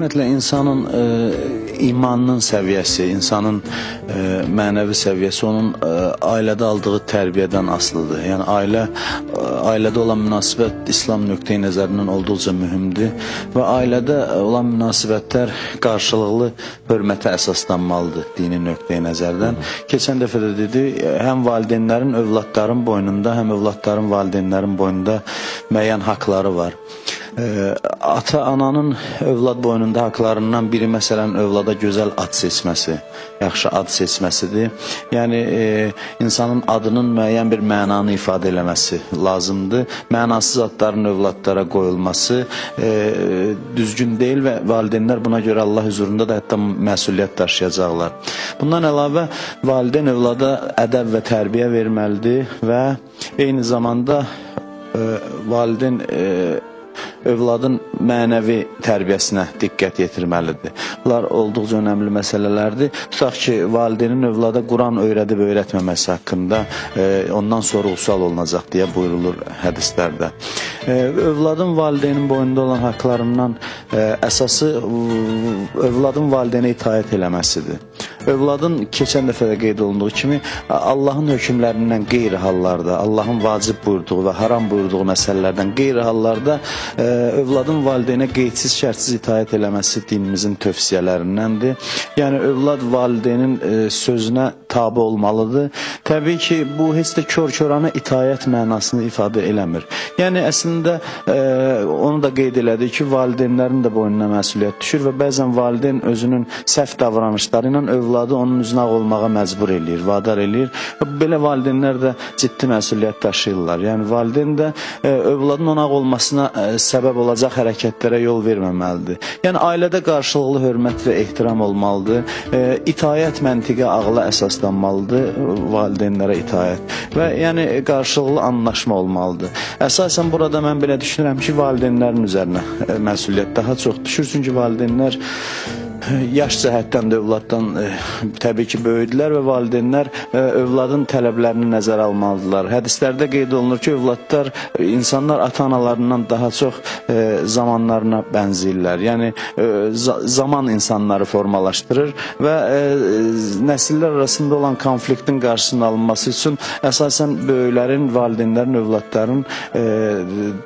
Ümumiyyətlə, insanın imanının səviyyəsi, insanın mənəvi səviyyəsi onun ailədə aldığı tərbiyədən asılıdır. Yəni, ailədə olan münasibət İslam nöqteyi nəzərindən olduqca mühümdür və ailədə olan münasibətlər qarşılıqlı hörmətə əsaslanmalıdır dini nöqteyi nəzərdən. Keçən dəfə də dedi, həm valideynlərin övladların boynunda, həm övladların valideynlərin boynunda müəyyən haqları var. Ata-ananın övlad boynunda haqlarından biri, məsələn, övlada gözəl ad seçməsi, yaxşı ad seçməsidir. Yəni, insanın adının müəyyən bir mənanı ifadə eləməsi lazımdır. Mənasız adların övladlara qoyulması düzgün deyil və valideynlər buna görə Allah hüzurunda da hətta məsuliyyət daşıyacaqlar. Bundan əlavə, valideyn övlada ədəb və tərbiyə verməlidir və eyni zamanda valideyn övladın mənəvi tərbiyəsinə diqqət yetirməlidir. Bunlar olduqca önəmli məsələlərdir. Tutaq ki, valideynin övlada Quran öyrədib öyrətməməsi haqqında ondan sorğu-sual olunacaq deyə buyurulur hədislərdə. Övladın valideynin boynunda olan haqlarından əsası övladın valideynə itaət eləməsidir. Övladın keçən dəfə də qeyd olunduğu kimi Allahın hökmlərindən qeyri hallarda, Allahın vacib buyurduğu və haram buyurduğu məsələlərdən qeyri hallarda övladın valideynə qeydsiz, şərtsiz itaət eləməsi dinimizin tövsiyələrindəndir. Yəni, övlad valideynin sözünə tabi olmalıdır. Təbii ki, bu heç də kör-körənə itaət mənasını ifadə eləmir. Yəni, əslində onu da qeyd elədik ki, valideynlərin də boynuna məsuliyyət düşür və bəzən valideyn özünün səhv davranışları ilə övladı onun üzünə ağ olmağa məcbur eləyir, vadar eləyir. Belə valideynlər də ciddi məsuliyyət daşıyırlar. Yəni, valideyn də övladın ona ağ olmasına səbəb olacaq hərəkətlərə yol verməməlidir. Yəni, ailədə qarşılıqlı hörmət və ehtiram olmalıdır. İtayət məntiqə ağla əsaslanmalıdır, valideynlərə itayət və yəni qarşılıqlı anlaşma olmalıdır. Əsasən burada mən belə düşünürəm ki, valideynlərin üzərinə məsuliyyət daha çox düşür. Çünki valideynlər yaş cəhətdən də övladdan təbii ki, böyüdülər və valideynlər övladın tələblərini nəzərə almalıdırlar. Hədislərdə qeyd olunur ki, övladlar, insanlar ata-analarından daha çox zamanlarına bənzəyirlər. Yəni, zaman insanları formalaşdırır və nəsillər arasında olan konfliktin qarşısının alınması üçün əsasən böyüklərin, valideynlərin, övladların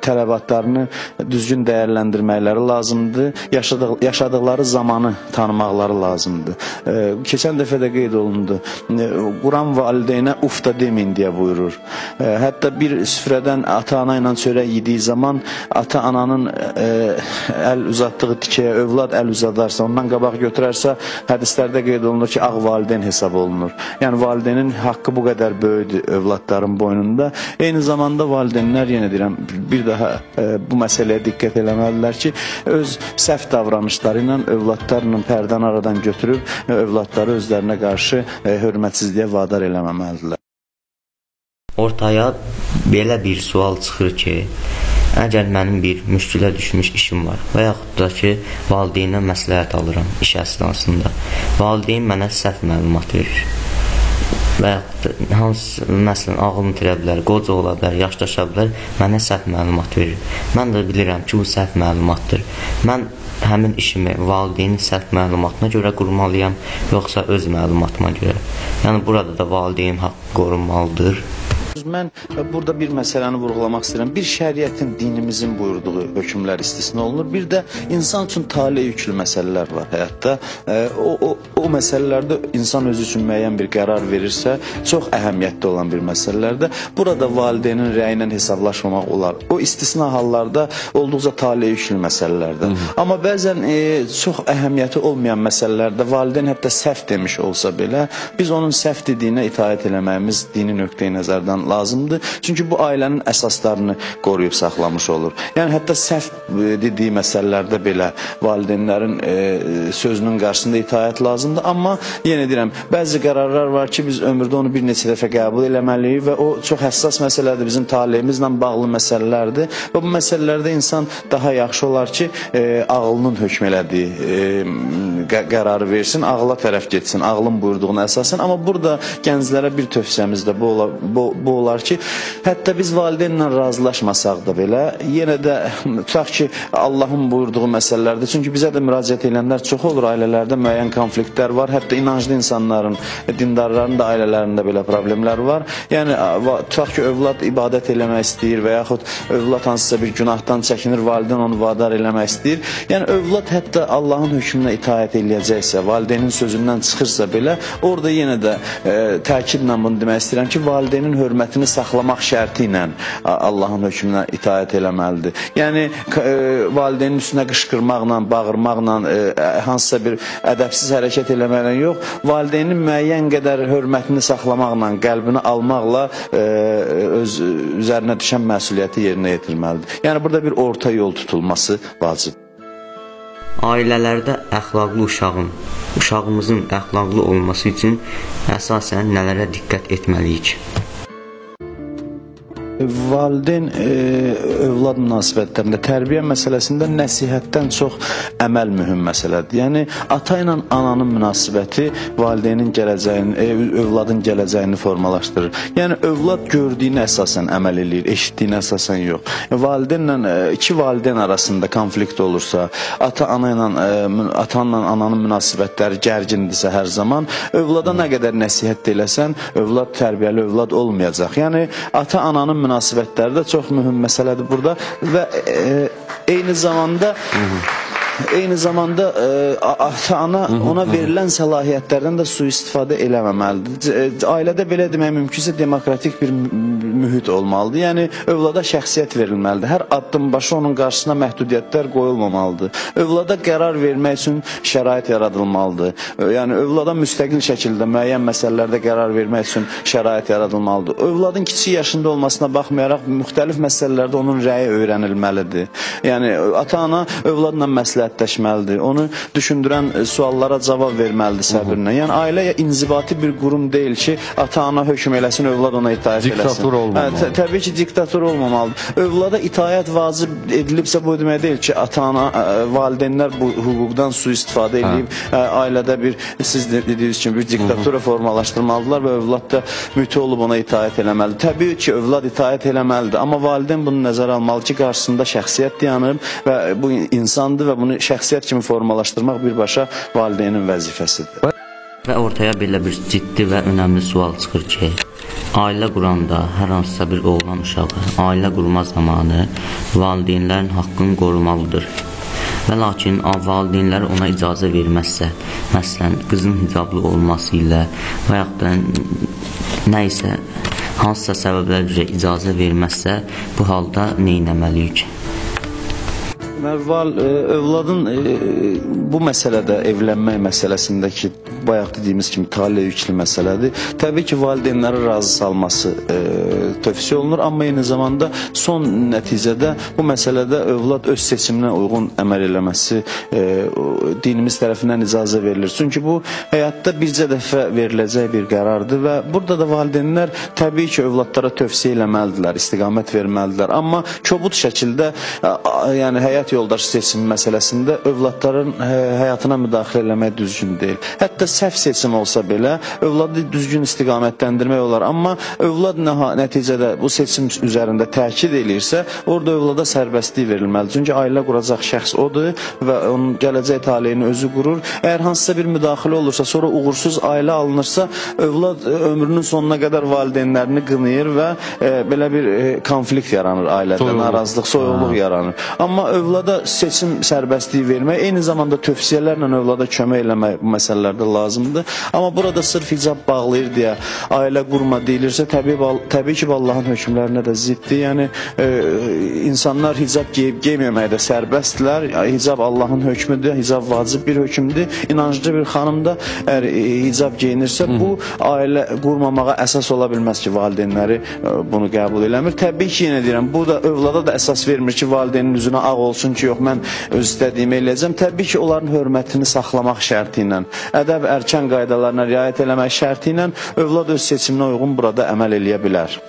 tələbatlarını düzgün dəyərləndirməkləri lazımdır. Yaşadıqları zamanı tanımaqları lazımdır. Keçən dəfə də qeyd olundu. Quran valideynə uf da deməyin deyə buyurur. Hətta bir süfrədən ata-ana ilə çörək yediyi zaman ata-ananın əl uzatdığı tikəyə övlad əl uzadarsa, ondan qabaq götürərsə, hədislərdə qeyd olunur ki, ağ valideyn hesab olunur. Yəni, valideynin haqqı bu qədər böyükdür övladların boynunda. Eyni zamanda valideynlər, yenə deyirəm, bir daha bu məsələyə diqqət eləməlidirlər ki, öz səhv davranışları ilə övladlarla pərdəni aradan götürüb övladları özlərinə qarşı hörmətsizliyə vadar eləməməlidirlər. Ortaya belə bir sual çıxır ki, əgər mənim bir müşkülə düşmüş işim var və yaxud da ki, valideyndən məsləhət alıram iş əsnasında, valideyn mənə səhv məlumat verir və yaxud da hansı, məsələn, ağlını itirə bilər, qoca ola bilər, yaşdaşa bilər, mənə səhv məlumat verir. Mən də bilirəm ki, bu səhv məlumatdır. Mən həmin işimi valideynin səhv məlumatına görə qurmalıyam, yoxsa öz məlumatıma görə? Yəni, burada da valideyn haqqı qorunmalıdır. Mən burada bir məsələni vurğulamaq istəyirəm. Bir şəriətin, dinimizin buyurduğu hökmlər istisna olunur. Bir də insan üçün tale yüklü məsələlər var həyatda. O məsələlərdə insan özü üçün müəyyən bir qərar verirsə, çox əhəmiyyətli olan bir məsələlərdə burada valideynin rəyi ilə hesablaşmamaq olar. O istisna hallarda olduqca tale yüklü məsələlərdə. Amma bəzən çox əhəmiyyəti olmayan məsələlərdə valideyn hətta səhv demiş olsa belə, biz onun səhv dediyinə itaət eləməyimiz dini nöqteyi nəzərdən lazımdır. lazımdır. Çünki bu ailənin əsaslarını qoruyub saxlamış olur. Yəni hətta səhv dediyi məsələlərdə belə valideynlərin sözünün qarşısında itaət lazımdır. Amma yenə deyirəm, bəzi qərarlar var ki, biz ömürdə onu bir neçə dəfə qəbul eləməliyik və o çox həssas məsələdir, bizim taleyimizlə bağlı məsələlərdir və bu məsələlərdə insan daha yaxşı olar ki, ağlının hökm elədiyi qərarı versin, ağla tərəf getsin, ağlın buyurduğuna əsasən. Amma burada gənclərə bir tövsiyəmiz də bu olar ki, hətta biz valideynlə razılaşmasaq da belə, yenə də tutaq ki, Allahın buyurduğu məsələlərdir. Çünki bizə də müraciət edənlər çox olur, ailələrdə müəyyən konfliktlər var, hətta inanclı insanların, dindarların da ailələrində belə problemlər var. Yəni, tutaq ki, övlad ibadət eləmək istəyir və yaxud övlad hansısa bir günahdan çəkinir, valideyn onu vadar eləmək istəyir. Yəni, övlad hətta Allahın hökmünə itaət eləyəcəksə, valideynin sözündən çıxırsa belə, orada yenə də təkidlə bunu demək istəyirəm ki, valideynin hörmətini saxlamaq şərti ilə Allahın hökmünə itaət eləməlidir. Yəni, valideynin üstünə qışqırmaqla, bağırmaqla, hansısa bir ədəbsiz hərəkət eləməklə yox, valideynin müəyyən qədər hörmətini saxlamaqla, qəlbini almaqla öz üzərinə düşən məsuliyyəti yerinə yetirməlidir. Yəni, burada bir orta yol tutulması vacibdir. Ailələrdə əxlaqlı uşağımızın əxlaqlı olması üçün əsasən nələrə diqqət etməliyik? Valideyn övlad münasibətlərində tərbiyə məsələsində nəsihətdən çox əməl mühüm məsələdir. Yəni ata ilə ananın münasibəti valideynin gələcəyini, övladın gələcəyini formalaşdırır. Yəni övlad gördüyünə əsasən əməl eləyir, eşitdiyinə əsasən yox. Valideynlə iki valideyn arasında konflikt olursa, atanla ananın münasibətləri gərgindirsə hər zaman, övlada nə qədər nəsihət eləsən, övlad tərbiyəli övlad olmayacaq. Yəni ata-ananın münasibətləri də çox mühüm məsələdir burada və eyni zamanda ata-ana ona verilən səlahiyyətlərdən də sui-istifadə eləməməlidir. Ailədə belə demək mümkünsə demokratik bir mühit olmalıdır. Yəni övlada şəxsiyyət verilməlidir. Hər addım başı onun qarşısına məhdudiyyətlər qoyulmamalıdır. Övlada qərar vermək üçün şərait yaradılmalıdır. Yəni övlada müstəqil şəkildə müəyyən məsələlərdə qərar vermək üçün şərait yaradılmalıdır. Övladın kiçik yaşında olmasına baxmayaraq müxtəlif məsələlərdə onun rəyi öyrənilməlidir. Yəni ata-ana övladla məsləhətləşməlidir. Onu düşündürən suallara cavab verməlidir səbirlə. Yəni ailə inzibati bir qurum deyil ki, ata-ana hökm eləsin, övlad ona itaət eləsin. Diktator olmamalıdır. Təbii ki, diktator olmamalıdır. Övlada itaət vacib edilibsə bu demək deyil ki, ata-ana, valideynlər bu hüquqdan sui-istifadə edib ailədə bir, siz dediyiniz kimi bir diktatura formalaşdırmalıdırlar və övlad da müti olub ona itaət eləməlidir. Təbii ki, övlad itaət eləməlidir, amma valideyn bunu nəzərə almalı ki, qarşısında şəxsiyyət dayanır və bu insandır və bunu şəxsiyyət kimi formalaşdırmaq birbaşa valideynin vəzifəsidir. Və ortaya belə bir ciddi və önəmli sual çıxır ki, ailə quranda hər hansısa bir oğlan uşağı ailə qurma zamanı valideynlərin haqqını qorumalıdır. Və lakin valideynlər ona icazə verməzsə, məsələn, qızın hicablı olması ilə və yaxud da nə isə hansısa səbəblər üzrə icazə verməzsə, bu halda nə etməliyik? Övladın bu məsələdə, evlənmək məsələsindəki bayaq dediyimiz kimi tale yüklü məsələdir. Təbii ki, valideynləri razı salması tövsiyə olunur, amma eyni zamanda son nəticədə bu məsələdə övlad öz seçiminə uyğun əməl eləməsi dinimiz tərəfindən icazə verilir. Çünki bu həyatda bircə dəfə veriləcək bir qərardır və burada da valideynlər təbii ki, övladlara tövsiyə eləməlidirlər, istiqamət verməlidirlər. Amma kobud şəkildə, yəni həyat yoldaşı seçimi məsələsində övladların həyatına müdaxilə eləmək düzgün deyil. Hətta səhv seçim olsa belə övladı düzgün istiqamətləndirmək olar. Amma övlad nəticədə bu seçim üzərində təkid eləyirsə, orada övlada sərbəstlik verilməlidir. Çünki ailə quracaq şəxs odur və onun gələcək taleyini özü qurur. Əgər hansısa bir müdaxilə olursa, sonra uğursuz ailə alınırsa, övlad ömrünün sonuna qədər valideynlərini qınayır və belə bir konflikt yaranır ailədə, narazılıq, soyuqluq yaranır. Amma övlada Övlada seçim sərbəstliyi vermək, eyni zamanda tövsiyələrlə övlada kömək eləmək bu məsələlərdə lazımdır. Amma burada sırf hicab bağlayır deyə ailə qurma deyilirsə, təbii ki, Allahın hökmlərinə də ziddir. Yəni insanlar hicab geyib geyməməkdə sərbəstdirlər. Hicab Allahın hökmüdür, hicab vacib bir hökmdür. İnanclı bir xanım da əgər hicab geyinirsə, bu ailə qurmamağa əsas ola bilməz ki, valideynləri bunu qəbul eləmir. Təbii ki, yenə deyirəm, bu da övlada da əsas vermir ki, valideynin üzünə ağ olsun ki, yox, mən öz istədiyimi eləyəcəm. Təbii ki, onların hörmətini saxlamaq şərti ilə, ədəb ərkan qaydalarına riayət eləmək şərti ilə övlad öz seçiminə uyğun burada əməl eləyə bilər.